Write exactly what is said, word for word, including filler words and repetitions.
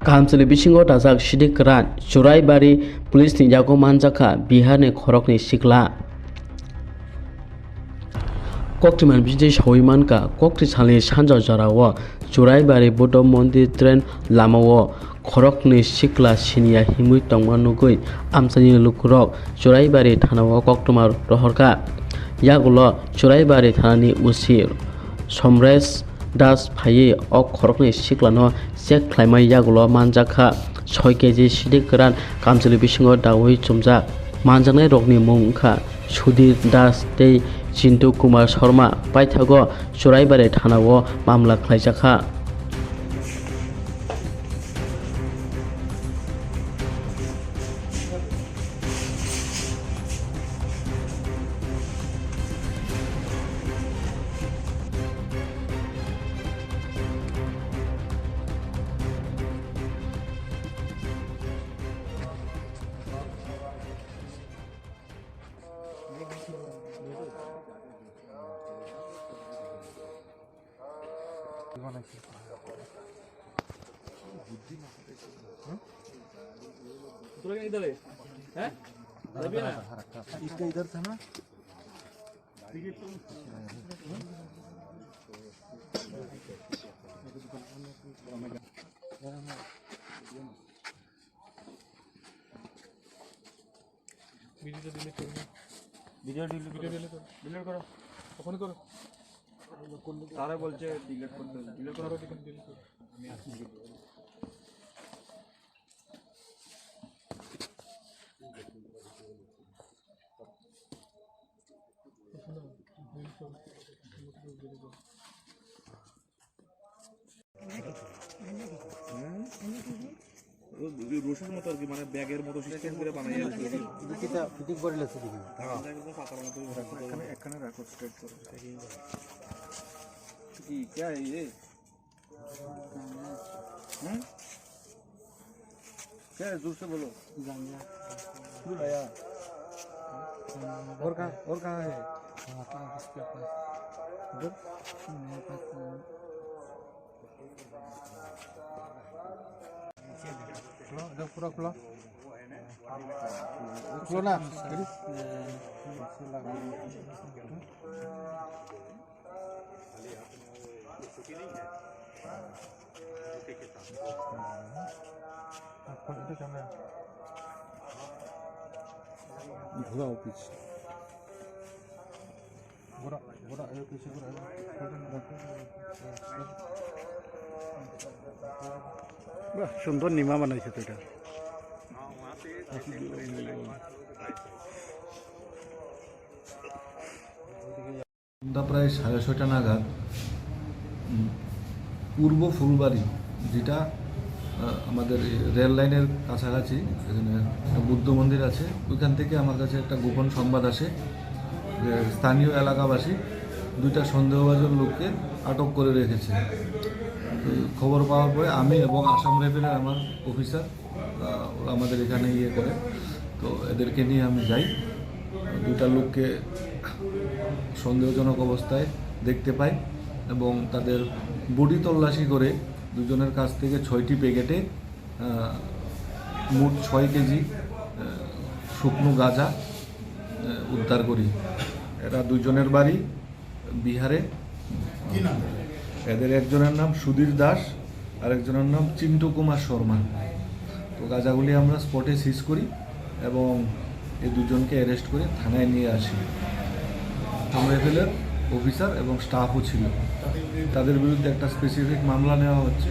Kamchwlwi bisingo dajak sidik kwran Churaibari police ni yago manjakha Bihar ni khoroknwi sikla. Koktwmani bisingtwi sawi mankha, koktwi salni sanja jorao Churaibari Buddha Mondir train lamao khoroknwi sikla siniya himwi tongma nugwi amchaini lukurok Churaibari thanao koktwma rohorkha. Yagulo Churaibari thanani O C Somresh Das phaiwi o khoroknwi siklano check khlaimai yagulo manjakha soi keji sidik kwran kamchwlwi bisingo daui chumjak. Manjaknairokni mung wngkha Sudhir Das tei Chintu Kumar Sharma. Paithago Churaibari thanao mamla khlaijakha. दूसरा क्या इधर है? हैं? अभी ना? इसका इधर था ना? ভিডিওটা ডিলিট করো। ভিডিও ডিলিট ভিডিও করো। ডিলিট করো। ডিলিট করো। ওপেন করো। তারা বলছে ডিলিট করতে। ডিলিট করো। ডিলিট করো। রশির মতো আর কি, মানে ব্যাগের মতো সিস্টেম করে বানাই আর কি। এটা ফিটিং করে লেছে দেখি। হ্যাঁ। একদম পাতার মতো। এখানে, এখানে রাখো, স্ট্রেট করো। কি, क्या है ये? हम्म? क्या है, जोर से बोलो। गांजा। क्यों लाया? और कहाँ, और कहाँ है? वहाँ पे उसके पास। उधर? मेरे पास तो खुलो, एकदम पूरा खुलो। खुलो ना, फिर? घुराओ पीछे। घुरा, घुरा, ए, पीछे घुरा। বাহ, সুন্দর নিমা বানাইছে তো এটা। সন্ধ্যা প্রায় সাড়ে ছয়টা নাগাদ, উম, পূর্ব ফুলবাড়ি, যেটা, আহ, আমাদের এই রেল লাইনের কাছাকাছি, এখানে একটা বুদ্ধ মন্দির আছে, ওইখান থেকে আমার কাছে একটা গোপন সংবাদ আসে যে স্থানীয় এলাকাবাসী দুইটা সন্দেহভাজন লোককে আটক করে রেখেছে। এই খবর পাওয়ার পরে আমি এবং আসাম রাইফেলের আমার অফিসার, আহ, ওরা আমাদের এখানে ইয়ে করে, তো এদেরকে নিয়ে আমি যাই। দুইটা লোককে সন্দেহজনক অবস্থায় দেখতে পাই এবং তাদের বডি তল্লাশি করে দুজনের কাছ থেকে ছয়টি প্যাকেটে, আহ, মোট ছয় কেজি, আহ, শুকনো গাঁজা, আহ, উদ্ধার করি। এরা দুজনের বাড়ি বিহারে। কি নাম? এদের একজনের নাম সুধীর দাস আর একজনের নাম চিন্টু কুমার শর্মা। তো গাঁজাগুলি আমরা স্পটে সিজ করি এবং এই দুজনকে অ্যারেস্ট করে থানায় নিয়ে আসি। আসাম রাইফেলের অফিসার এবং স্টাফও ছিল। তাদের বিরুদ্ধে একটা স্পেসিফিক মামলা নেওয়া হচ্ছে।